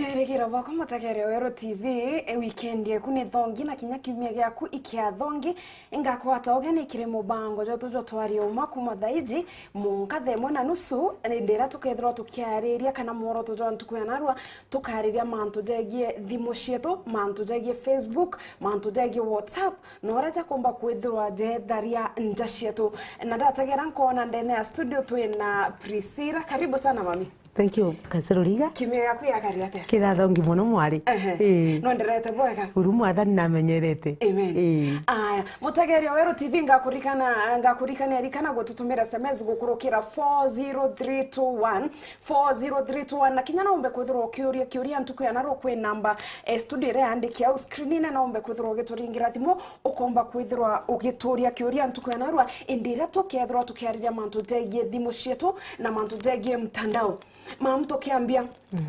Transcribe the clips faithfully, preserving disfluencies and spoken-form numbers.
Erigiro bwakwa mutegeri Weru T V, e, weekend eku ni thongi na kinya kiumia giaku ikia thongi, ingakwata ugeni kiri mubango jwetu jwa twaria uma kuma thaa iji munka thaa imwe na nusu, indi iria tukethirwa tukiariria kana mworoto jwa ntuku ya narua, tukariria mantu jegie thimu cietu, mantu jegie Facebook, mantu jegie WhatsApp, na uria jakumba kwithirwa jeetharia nja cietu. Na ndategera nkoona ndene ya studio twina Priscilla. Karibu sana mami. Thank you, Kasero Riga. Kiumia giaku giakari atia? Kirathongi mono mwari. Ehe. Ii. Nwenderete bwega? Uru mwathani namenyerete. Amen. Ii. Aya, mutegeria Weru T V ngakurikana, ngakurikania rikana gututumira S M S gukurukira four zero three two one, four zero three two one. Na kinya no umbe kwithirwa ukiuria kiuria ntuku ya narua kwi namba, eh, studio iria yandiki au screen-ini, no umbe kwithirwa ugituringira thimu, ukomba kwithirwa ugituria kiuria ntuku ya narua, indi iria tukethirwa tukiariria mantu jegie thimu cietu na mantu jegie mtandao. Mamu, tukiambia, mm,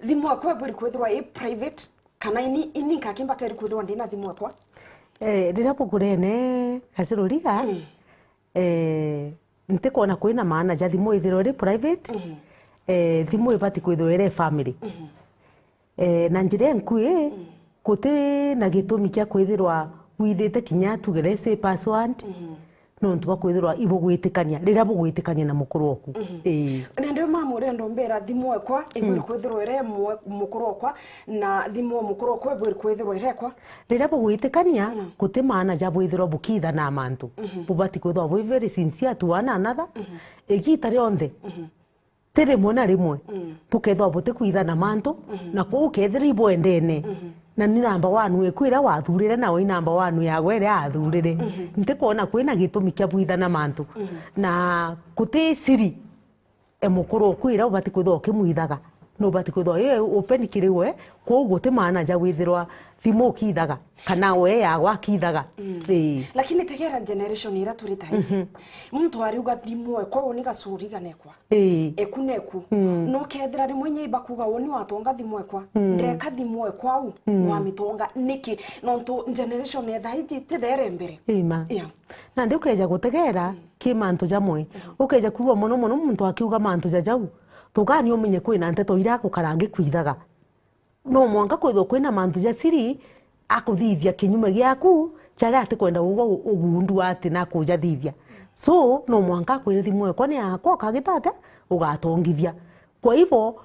thimu ekwa ibwiri kwithirwa i private, kana ini, ini nkaki mbateri kwithirwa ndina thimu ekwa? Eh, riria bukurene Kasero Riga, mm, eh, ntikwona kwina maana ja thimu ithirwe iri private. Mhm. Eh, thimu ibati kwithirwa iri family. Mhm. Eh, na njira inkui, mm, guti na gitumi kia kwithirwa withite kinya tuge let's say password, mhm, nontu bwa kwithirwa ibugwitikania, riria bugwitikania na mukuru oku. Mhm. Ii. Na ndio mama urenda umbira thimu ekwa ibwiri, mm, kwithirwa iri mwe-, mukuru okwa, na thimu mukuru okwa ibwiri kwithirwa irekwa? Riria bugwitikania, mm, guti maana ja bwithirwa bukiithana mantu. Mhm. Bubati kwithirwa bwi very sincere to one another. Mhm. Igita rionthe. Mhm. Ti rimwe na rimwe, mm, bukethirwa butikwithana mantu, mhm, na kuu kethira ibwendene, mhm, na ni namba wanu eku iria wathurire, nawe i namba wanu yawe iria athurire. Mhm. Ntikwona kwina gitumi kia bwithana mantu. Mhm. Na guti siri e mukuru oku iria ubati kwithirwa ukimwithaga. Nubati kwithirwa i open kiri we, kuu guti maana ja withirwa thimu ukiithaga, kana we yawe akiithaga. Mm. Ii. Lakini tegera generation iria turi thaa iji. Mhm. Muntu ariuga thimu ekwa, uni gacuri ganekwa. Ii. Eku neku. Mm. No kethira rimwe inya ibakuga, uni watonga thimu ekwa. Mm. Ndeka thimu ekwa au, mm, wamitonga. Niki? Nontu generation ya thaa iji tithere mbere. Ii ma. Yeah. Nandi ukeja gutegera, mm, ki mantu jamwe. Mm. Ukeja kwigua mono mono muntu akiuga mantu ja jau. Tugani umenye kwina nteto iria agukara agikwithaga. No mwanka kwithirwa kwina mantu ja siri akuthithia kinyume giaku, jaria atikwenda ugwe u-, ugundua ati nakujathithia. So, no mwanka akwire thimu ekwa ni yakwa, ukagita atia? Ugatongithia. Kwa hivyo,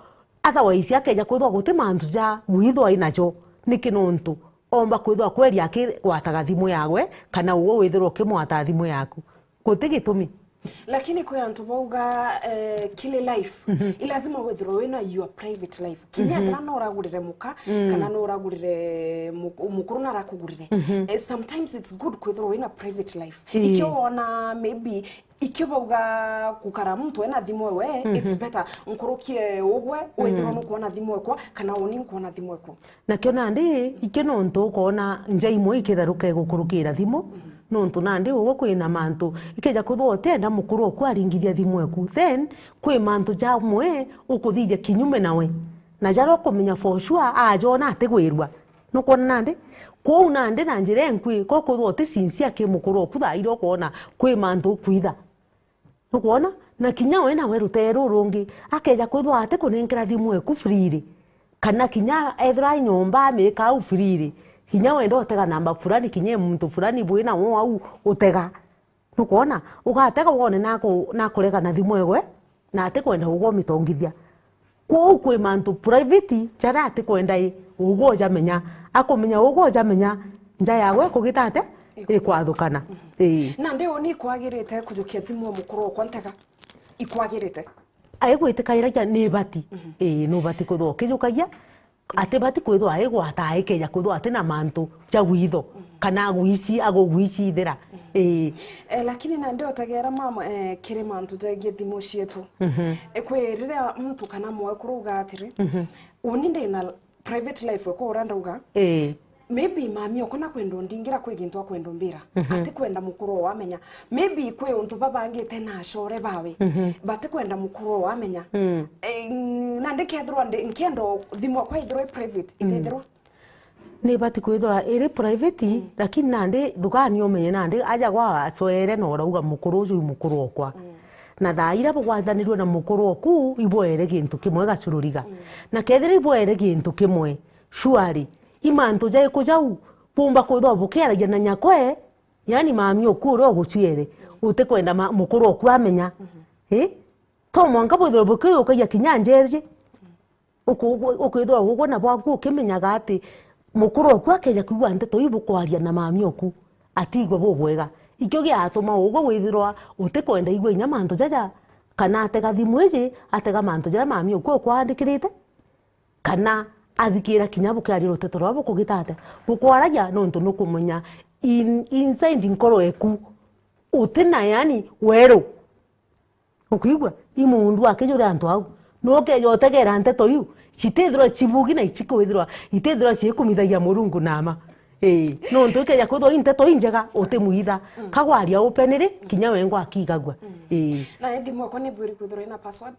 otherwise akeja kwithirwa guti mantu ja withwa inajo, niki nontu omba kwithirwa kweri akigwataga thimu yawe, kana ugwe withirwa ukimwata thimu yaku. Guti gitumi. Lakini kwi antu bauga, eh, kiri life, mhm, i lazima withirwe wina your private life. Kinya, mhm, ethira no uragurire muka, mm, kana no uragurire mu-, mukuru na arakugurire. Mhm. Eh, sometimes it's good kwithirwa wina private life. Ii. Ikio wona maybe, ikio bauga gukara muntu ena thimu ewe, mhm, it's better nkurukie ugwe, withirwa, mm, nukwona thimu ekwa, kana uni nkwona thimu eku. Nakio nandi, ikio nontu ukoona nja imwe ikitharuka igukurukira thimu, mhm, nontu nandi ugwe kwina mantu, ikeja kwithirwa utienda mukuru oku aringithia thimu eku, then kwi mantu jamwe ukuthithia kinyume nawe. Na jaria ukumenya for sure, ajoona atigwirua. Nukwona nandi? Kwou nandi na njira inkui, ko kwithirwa uti sincere ki mukuru oku thaa iria ukoona kwi mantu ukwitha. Nukwona? Na kinya we nawe rutere rurungi, akeja kwithirwa atikunenkera thimu eku freely, kana kinya ethirwa ai nyomba amika au freely, kinya wenda utega namba fulani, kinya i muntu fulani bwina wo au utega. Nukwona? Ugatega wone naku-, nakurega na thimu ewe, na atikwenda ugwe umitongithia. Kwou kwi mantu private jaria atikwenda i ugwe ujamenya. Akumenya ugwe ujamenya, nja yawe ikugita atia? Ikwathukana. Mhm. Ii. Nandi uni ikwagirite kujukia thimu mukuru okwa ntega? Ikwagirite? Aigwitikairagia ni bati. Mhm. Ii, nubati kwithirwa ukijukagia. Atibati kwithirwa aigwata aikeja kwithirwa ati na mantu ja gwitho, mhm, kana agwici-, agugwicithira. Mhm. Ii. Eh, lakini nandi utegera mama, eh, kiri mantu jegie thimu cietu. Mhm. Eh, kwi riria muntu kana mwekuru uga atiri, mhm, uni ndina private life ekwa uria ndauga. Ii. Maybe mami okwa nakwenda undingira kwi gintu akwenda umbira. Mhm. Atikwenda mukuru owe amenya. Maybe kwi untu babangite na acore bawe. Mhm. Batikwenda mukuru owe amenya. Mm. Eh, nandi kethirwa ndi, nkienda thimu ekwa ithirwa i private, mm, itethirwa? Nibati kwithirwa iri private, mm, lakini nandi thugani umenye nandi aja gwa acoere na urauga mukuru uju i mukuru okwa. Mm. Na thaa iria bugwathanirue na mukuru oku, ibwere gintu kimwe gacururiga. Mm. Na kethira ibwere gintu kimwe, surely, i mantu jaiku jau, bumba kwithirwa bukiaragia na nyakwe, yani mami oku uria uguciere, utikwenda ma-, mukuru oku amenya. Mhm. Eh? To mwanka bwithirwe bukiyukagia kinya njeji. Uku-, uku-, ukwithirwa ugwe na bwaku ukimenyaga ati mukuru oku akeja kwigua nteto iu bukwaria na mami oku, atigwe bubwega. Ikio giatuma ugwe withirwa utikwenda igua inya mantu jaja, kana atega thimu iji, atega mantu jaria mami oku ukwandikirite, kana athikira kinya bukiaria ruteto ruria bukugita atia, bukwaragia, nontu nukumenya in-, inside nkoro eku utina, yani, weru. Ukwigua? I mundu akijure antu au. No ukeja utegera nteto iu, citithirwa cibugi na icikwithirwa, itithirwa ciikumithagia Murungu na ma. Ii, nontu ikeja kwithirwa i nteto injega, utimwitha. Mm. Kagwaria openly, kinya wengwa akigagua. Mm. Ii. Na thimu yako ni bwiri kwithirwa ina password?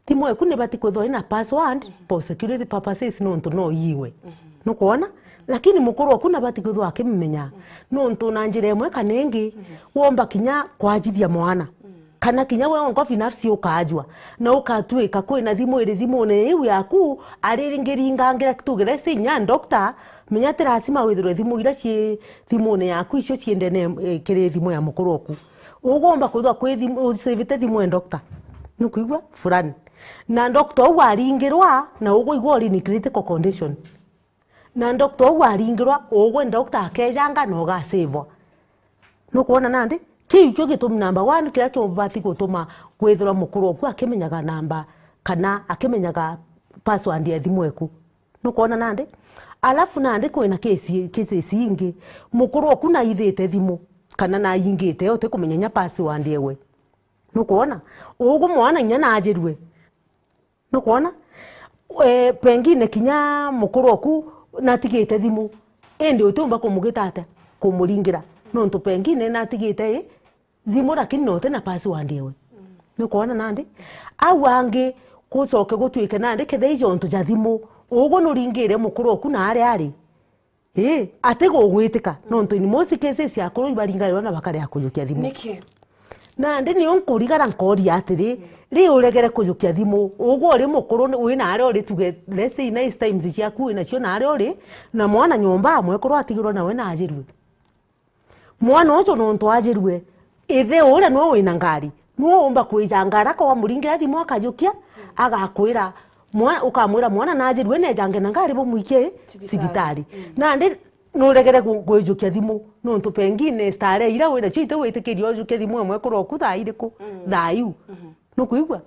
Thimu eku nibati kwithirwa ina password, mhm, for security purposes, nontu no iiwe. Mhm. Nukwona? Lakini mukuru oku nabati kwithirwa akimimenya, mhm, nontu na njira imwe kana ingi, mhm, womba kinya kwajithia mwana. Mm. Kana kinya we wonka binafsi ukajua, na ukatwika kwina thimu iri thimune iu yaku, ari ringi ringangira tugire sinya doctor, menya ti lazima withirwe thimu iria cii thimune yaku icio ciendene, eh, kiri thimu ya mukuru oku. Ugomba kwithirwa kwi thimu, usivite thimu e doctor. Nukwigua? Fulani. Na doctor uu aringirwa, na ugwe igwe uri in critical condition. Na doctor uu aringirwa, ugwe doctor akejanga na ugasivwa. Nukwona nandi? Kiu kio gitumi number one kiria kibati gutuma kwithirwa mukuru oku akimenyaga namba kana akimenyaga password ya thimu eku. Nukwona nandi? Alafu nandi kwina case, cases ingi, mukuru oku naithite thimu, kana naingite, utikumenya inya password ewe. Nukwona? Ugu mwana inya najirue. Nukwona? Eh, pengine kinya mukuru oku natigite thimu, indi utiumba kumugita atia? Kumuringira. Nontu pengine natigite i, thimu lakini no uti na password ewe. Mm. Nukwona nandi? Au angi gucoke gutwike nandi kethira i jontu ja thimu, ugwe nuringire mukuru oku na aria ari. Ii, ati gugwitika, mm, nontu in most cases akuru ibaringairwa na bakarega kujukia thimu. Niki? Nandi nio nkurigara nkoria atiri, mm, ri uregere kujukia thimu, ugwe uri mukuru, ni, wina aria uri tuge, let's say nice times ciaku winacio na aria uri, na mwana nyomba, mwekuru atigirwe nawe na ajirue. Mwana ucio nontu ajirue, ithe uria nwe wina ngari, nwe umba kwija ngari akamuringira thimu akajukia, agakwira, mwa-, ukamwira, "Mwana najirue, nejange na ngari bumwikie cibitari." Cibitari. Mm. Nandi nuregere ku-, kwijukia thimu, nontu pengine stare iria winacio ite witikiria ujukie thimu e mwekuru oku thaa iriku? Mm. Thaa iu. Mhm. Nukwigua?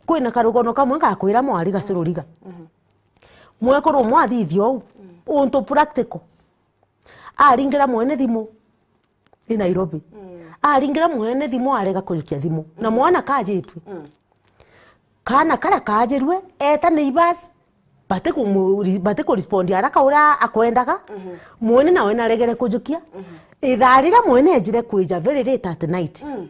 Kwina karugono kamwe ngakwira mwari gacururiga. Mhm. Mwekuru umwe athithia uu, mm, untu practical. Aringira mwene thimu i Nairobi. Mm. Aringira mwene thimu arega kujukia thimu. Na, mm, mwana kajitue. Mm. Kaana karia kajirue, eta neighbors, bati kumu-, bati kurespondi haraka uria akwendaga. Mhm. Mwene nawe naregere kujukia. Mhm. Ithaa riria mwene ejire kwija very late at night. Mm.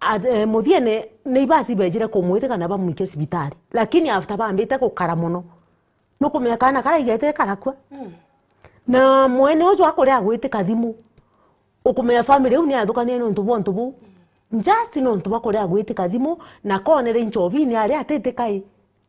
At, eh, muthiene neighbors bejire kumwite kana bamwike cibitari. Lakini after bambite gukara mono. Nukumenya kaana karia igete karakua. Mm. Na mwene uju akuria gwitika thimu. Ukumenya family iu ni yathukanie nontu bwa untu buu. Just nontu bwa kuria gwitika thimu, na konere inchobini aria atitika i.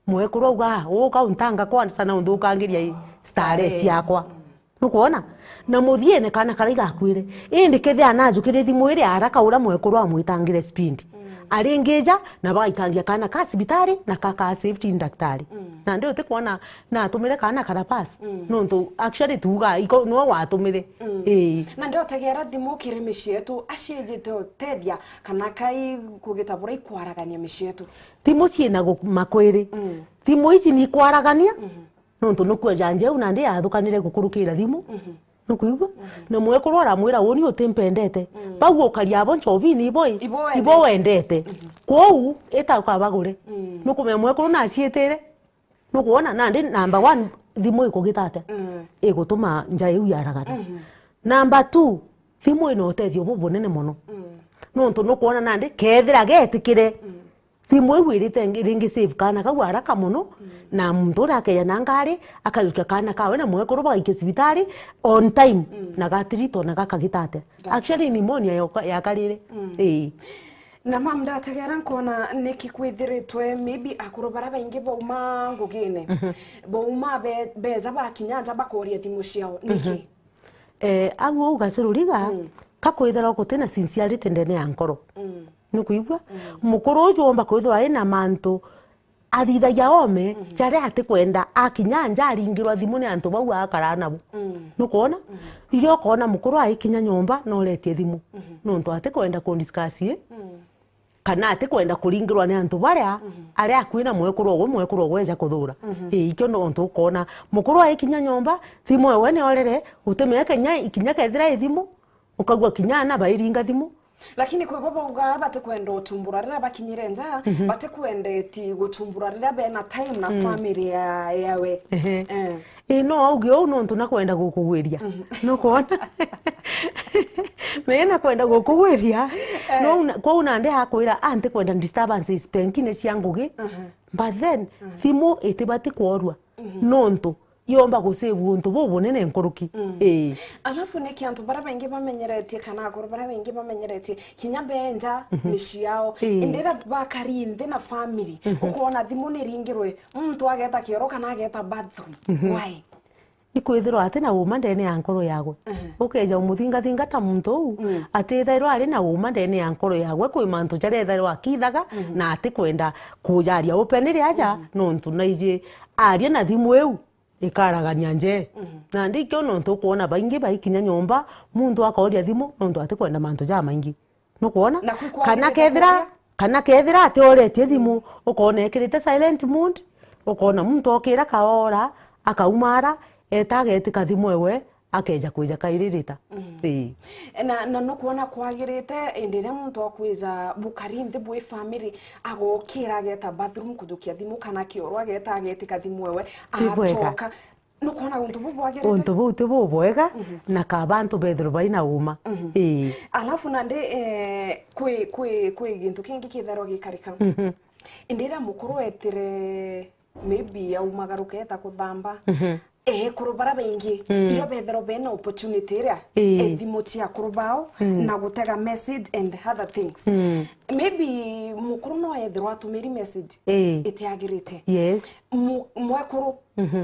Mwekuru auga, "Ah, uka untanga kwanza na unthukangiria i stare, stare, ciakwa." Mm. Nukwona? Na muthiene kaana karia igakwire. Indi kethia najukirie thimu iria haraka uria mwekuru amwitangire speed. Mm. Aringija, na bagaikangia kaana ka cibitari, na ka, ka safety ni daktari. Mm. Nandi utikwona natumire kaana karabas. Mm. Nontu actually tuuga, iko, no watumire. Mm. Ii. Nandi utegera thimu kiri micii yetu, aciijite utethia, kana kai kugita buria ikwaragania micii yetu. Thimu ciina gu-, makwiri. Mm. Thimu ici ni ikwaragania. Mhm. Nontu nukwija njeu nandi yathukanire gukurukira thimu. Mhm. Nukwigua? Mhm. Na mwekuru aramwira, "Uuni utimpendete." Mm. Bau ukaria abo nchobini ibo i-, ibo wendete. Ibo wendete. Mhm. Kwou, ita ukabagure. Mm. Nukumenya mwekuru naciitire. Nukwona? Nandi number one, thimu ikugita atia? Mm. Igutuma nja iu yaragana. Mhm. Number two, thimu ina utethio bubunene mono. Mm. Nontu nukwona nandi, kethira getikire, mm, thimu iu irite ngi-, ringi save kaana kau haraka mono, mm, na muntu uria akeja na ngari, akajukia kaana kawe na mwekuru bagaikia cibitari on time, mm, na gatiritwa na gakagita atia. Ga- Actually, pneumonia yoka-, yakarire. Mm. Ii. Na mam, ndategera nkona niki kwithiritwe maybe akuru bara baingi bauma ngugine, bauma be-, beja bakinya nja bakoria thimu ciao. Niki? Eh, au au gacururiga, kakwithirwa gutina sincerity ndene ya nkoro. Nukwigua? Mukuru uju omba kwithirwa ari na mantu athithagia ome, jaria atikwenda akinya nja aringirwa thimu ni antu bau akaraa nabo. Nukwona? Irio ukona mukuru aikinya nyomba, noretie thimu. Nontu atikwenda kudiscuss i, kana atikwenda kuringirwa ni antu baria, aria akui na mwekuru ogwe, mwekuru ogwe eja kuthura. Ii, ikio nontu ukona mukuru aikinya nyomba, thimu ewe niorere, utimenya kinya, ikinya kethira i thimu, ukaigua kinya ana bairinga thimu. Lakini kwi bo baugaa batikwenda utumbura riria bakinyire nja, batikwendeti gutumbura riria bena time na family ya, yawe. Ehe. Eh. Ii, no auge uu nontu nakwenda gukugwiria. Nukwona? Me nakwenda gukugwiria. No una-, kwou nandi akwira, "Ah, ntikwenda disturbances penkine cia ngugi." But then, thimu itibati kworua. Nontu yomba gusave untu bubunene nkuruki. Ii. Alafu niki antu bara baingi bamenyeretie, kana akuru bara baingi bamenyeretie, kinya benja micii yao. Ii. Indi riria bakari nthi na family, ukoona thimu niringirwe, muntu ageta kioro kana ageta bathroom. Why? Ikwithirwa ati na uma ndene ya nkoro yagwe. Ukeja umuthingathinga ta muntu uu, atithairwa ari na uma ndene ya nkoro yagwe, kwi mantu jaria ethairwa akithaga, na atikwenda kujaria openly aja, nontu naiji aria na thimu iu ikaragania nje. Nandi ikio nontu ukwona baingi baikinya nyomba, muntu akoria thimu nontu atikwenda mantu jamaingi. Nukwona? Na kwi kwagirite kana kethira kuria, kana kethira atioretie thimu, ukoona ekirite silent mode, ukoona muntu okira kaora, akaumara, eta agetika thimu ewe, akeja kwija kairi rita. Ii. Na, na nukwona kwagirite indi riria muntu akwija bukari nthi bwi family, agokira ageta bathroom kujukia thimu, kana kioro ageta agetika thimu ewe, ti bwega, acoka. Nukwona untu buu bwagirite? Untu buu ti bubwega, na kaba antu bethirwe bai na uma. Ii. Alafu nandi, eh, kwi, kwi, kwi gintu kingi kithairwa gikarika. Indi riria mukuru etire, maybe aumagaruka eta kuthamba, ekuru bara baingi, irio bethirwa bena opportunity iria, ii, e thimu cia akuru bao, na gutega message and other things. Maybe mukuru no ethirwa atumiri message, ii, itiagirite. Yes. Mu-, mwekuru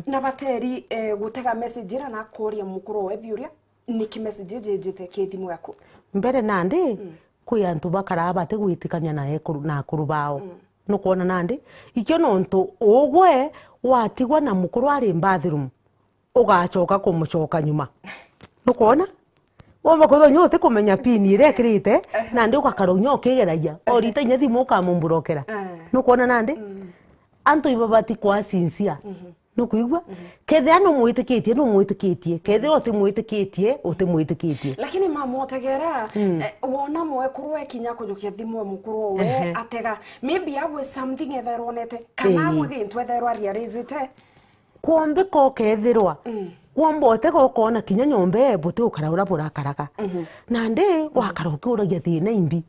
na bateri, eh, gutega message ira na akoria mukuru owe biuria, "Niki message iji ijite ki thimu yaku?" Mbere nandi, kwi antu bakaraa batigwitikania na ekuru, na akuru bao. Nukwona nandi? Ikio nontu ugwe watigwa na mukuru ari bathroom, ugacoka kumucoka nyuma. Nukwona? Womba kwithirwa inya utikumenya pin iria ekirite, nandi ugakara inya ukigeragia. Orita inya thimu ukamumburokera. Nukwona nandi? Antu ibabati kwa sincere. Nukwigua? Kethira numwitikitie, numwitikitie. Kethira utimwitikitie, utimwitikitie. Lakini mama, utegera, eh, wona mwekuru ekinya kujukia thimu e mukuru owe, ehe, atega. Maybe agwe something ethairwa onete, kana, ii, agwe gintu ethairwa arealizite. Kwombika ukethirwa, kwomba utega ukoona kinya nyomba ee buti ukara uria burakaraga. Nandi wakara ukiuragia thina imbi.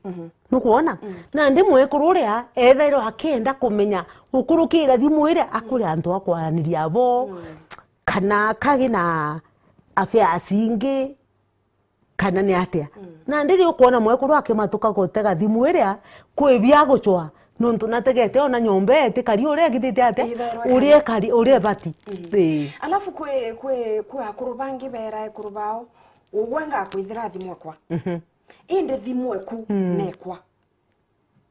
Nukwona? Nandi mwekuru uria ethairwa akienda kumenya gukurukira thimu iria akuri antu a kwaraniria abo, kana akagi na affairs ingi, kana ni atia. Nandi ni ukwona mwekuru akimatuka gutega thimu iria kwi bia gucwa, nontu nategete ona nyomba itikari uria egitite atia, ithairwa uria ikari, uria ibati. Ii. Alafu kwi, kwi, kwi akuru bangi bera ekuru bao, ugwe ngakwithira thimu ekwa. Indi thimu eku nekwa.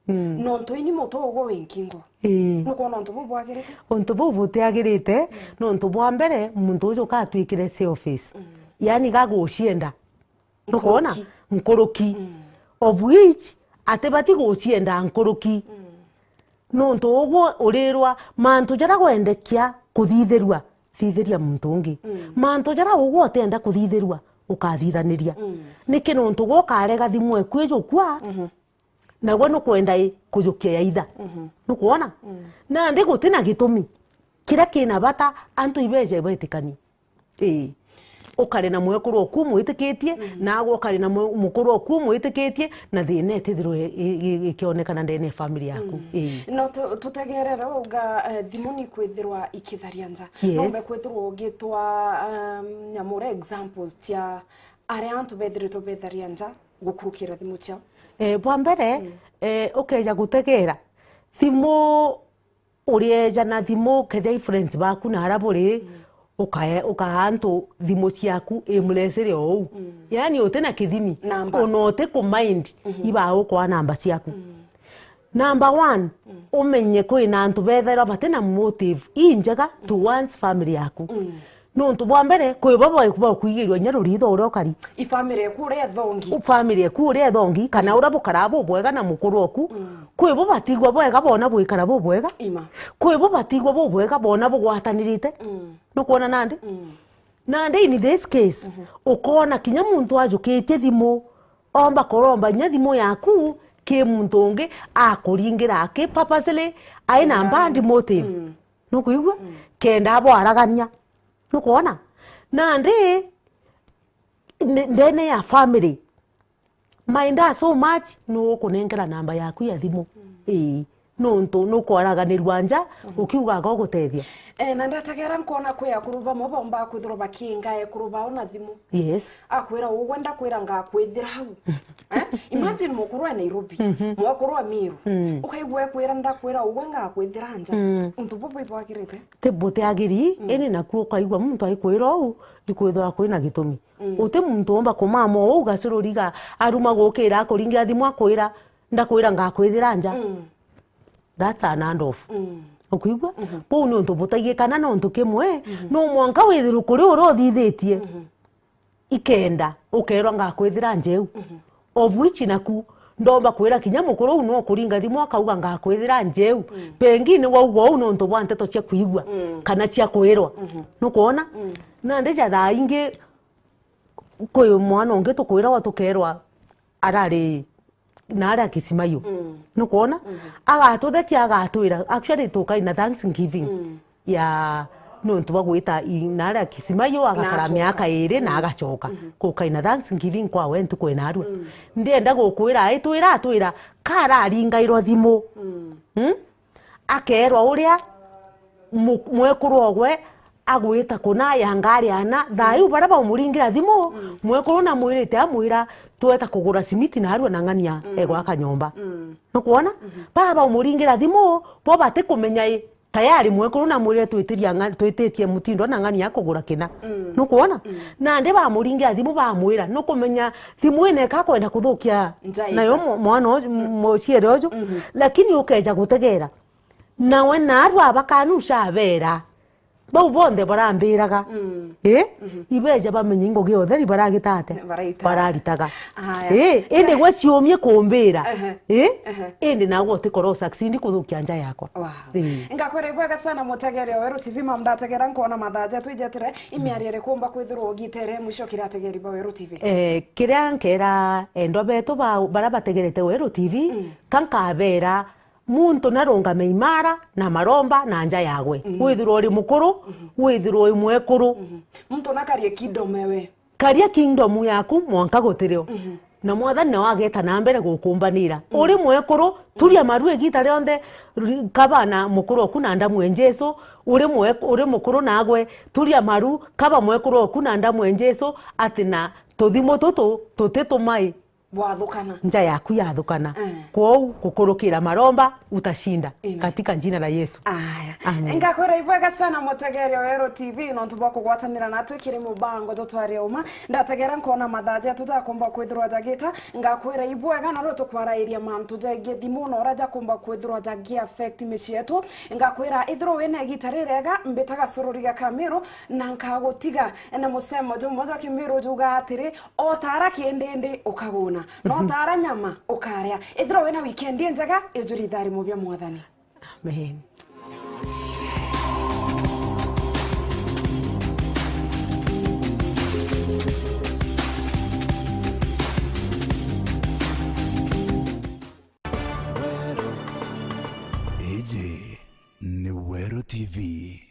Nontu ini mutu ugwe wi nkingo. Ii. Nukwona untu buu bwagirite? Untu buu butiagirite, nontu bwa mbere, muntu uju ukatwikire selfish. Yaani gagucienda. Nukwona? Nkuruki. Nkuruki. Of which, atibati gucienda nkuruki. Nontu ugwe urirwa, mantu jaria gwendekia kuthithirua, thithiria muntu ungi. Mantu jaria ugwe utienda kuthithirua, ukathithaniria. Niki? Nontu gwe ukarega thimu eku ijukua, nagwe nukwenda i kujukia ya itha. Nukwona? Nandi gutina gitumi. Kiria kina bata, antu ibeje betikanie. Ii. Ukare na mwekuru oku mwitikitie, nagwe ukare na mu-, mukuru oku mwitikitie, na thina itithirwe i-, i-, ikionekana ndene ya family yaku. Ii. No tu-, tutegerere uga, eh, thimu ni kwithirwa ikitharia nja. Yes. No mbe kwithirwa ugitwa, um, nyamure examples cia aria antu bethiritwe betharia nja gukurukira thimu ciao? Eh, bwa mbere, Eh, ukeja gutegera thimu, urieja na thimu, kethia i friends baku na ara buri, ukae-, ukaa antu thimu ciaku imulesere o uu. Yani uti na kithimi, namba, ona uti ku mind, ibaa ukwaa namba ciaku. Number one, umenye kwina antu bethairwa bati na motive injega towards family yaku. Nontu bwa mbere, kwi bo ba-, bakwigirua inya ruritho uria ukari. I family eku uria ethongi. U-, family eku uria ethongi, kana uria bukaraa bubwega na mukuru oku. Kwi bo batigwa bwega bona bwikara bubwega. Ima. Kwi bo batigwa bubwega bona bugwatanirite. Nukwona nandi? Nandi in this case, ukona kinya muntu ajukitie thimu, omba kuromba inya thimu yaku ki muntu ungi akuringira aki purposely, ai na bad motive. Nukwigua? Kenda abwaragania. Nukwona? Nandi, ne-, ndene ya family, mind us so much, nu ukunengera namba yaku ya thimu. Ii. Nontu nukwaraganirua nja, ukiugaga ugutethia. Eh, na ndategera nkona kwi akuru bamwe bomba kwithirwa bakiinga ekuru bao na thimu. Yes. Akwira, "Ugwe ndakwira ngakwithira au." Eh? Imagine mukuru wa Nairobi, mwekuru wa Meru. Ukaigua ekwira, "Ndakwira ugwe ngakwithira nja." Untu bubu ibwagirite? Ti butiagiri, indi naku ukaigua muntu aikwira uu, ikwithirwa kwina gitumi. Uti muntu umba kumama uu gacururiga aruma gukira akuringia thimu akwira, "Ndakwira ngakwithira nja." That's an hand off. Ukwigua? Buu ni untu butaigikana na untu kimwe, no mwanka withirwe kuri uria uthithitie. Ikenda ukeerwa, "Ngakwithira nja iu." Of which naku, ndomba kwira kinya mukuru uu no kuringa thimu akauga, "Ngakwithira nja iu." Pengine wauga uu nontu bwa nteto cia kwigua kana cia kwirwa. Nukwona? Nandi ja thaa ingi kwi mwana ungi tukwiragwa tukeerwa arari na aria Kismayu. Nukwona? Agatuthekia, agatwira, actually, tukai na thanksgiving ya nontu bwa gwita i-, na aria Kismayu agakara miaka iri na agacoka. Kukai na thanksgiving kwa we ntuku ina arua. Ndienda gukwira, aitwira, atwira, kararingairwa thimu. Hmm? Akeerwa uria mu-, mwekuru ogwe agwita kuna ya ngari ana, thaa iu baria baumuringira thimu, mwekuru namwirite amwira, "Tweta kugura simiti na arua na ng'ania egwaka nyomba." Nukwona? Baba baumuringira thimu, bo batikumenya i, tayari mwekuru namwirire twitiria ng'a-, twititie mutindo na ng'ania kugura kina. Nukwona? Nandi bamuringira thimu bamwira, nukumenya thimu ina ikakwenda kuthukia nayo mwa-, mwana uju, muciere uju, lakini ukeja gutegera. Nawe naarua abakanusha abeera, bau bonthe barambiraga, ii, ibeeja bamenye i ngugi ya utheri baragita atia? Bararitaga. Ii, indi gwe ciumie kumbira, ii, indi nawe utikora usucceed kuthukia nja yakwa. Ii. Ngakwira ibwega sana mutegeri wa Weru T V, mam ndategera nkona mathaa jatwijetire, imiario iriku umba kwithirwa ugitere mwisho kiri ategeri ba Weru T V? Eh, kiria nkera endwa betu ba, bara bategerete Weru T V, ka nkabera, muntu narungame imara na maromba na nja yagwe. Withirwa uri mukuru, withirwa uri mwekuru. Muntu nakarie kingdom ewe. Karia kingdom yaku mwanka gutirio. Na Mwathani nawe ageta na mbere gukumbanira. Uri mwekuru, turia maru igita rionthe, ri-, kaba na mukuru oku na ndamu e Jesu. Uri mwe-, uri mukuru nagwe, turia maru, kaba mwekuru oku na ndamu e Jesu, ati na tuthimo tutu tutitumai bwathukana. Nja yaku yathukana. Eh. Kwou gukurukira maromba utashinda. Amen. Katika jina la Yesu. Aya. Amen. Ngakwira ibwega sana mutegeri wa Weru T V nontu bwa kugwatanira natwi kiri mubango Tutware Uma. Ndategera nkona mathaa jetu jakumba kwithirwa jagita. Ngakwira ibwega na rio tukwarairia mantu jegii thimu na uria jakumba kwithirwa jagi affect micii yetu. Ngakwira ithirwa wina igita rirega, mbita gacururia ka Miru na nkagutiga na musemo jumwe jwa Kimiru jugaa atiri, "O ta ara kindindi ukaguna, na o ta ara nyama ukaria." Ithirwa wina weekend injega, ijuri itharimo bia Mwathani. Amen. Iji ni Weru T V.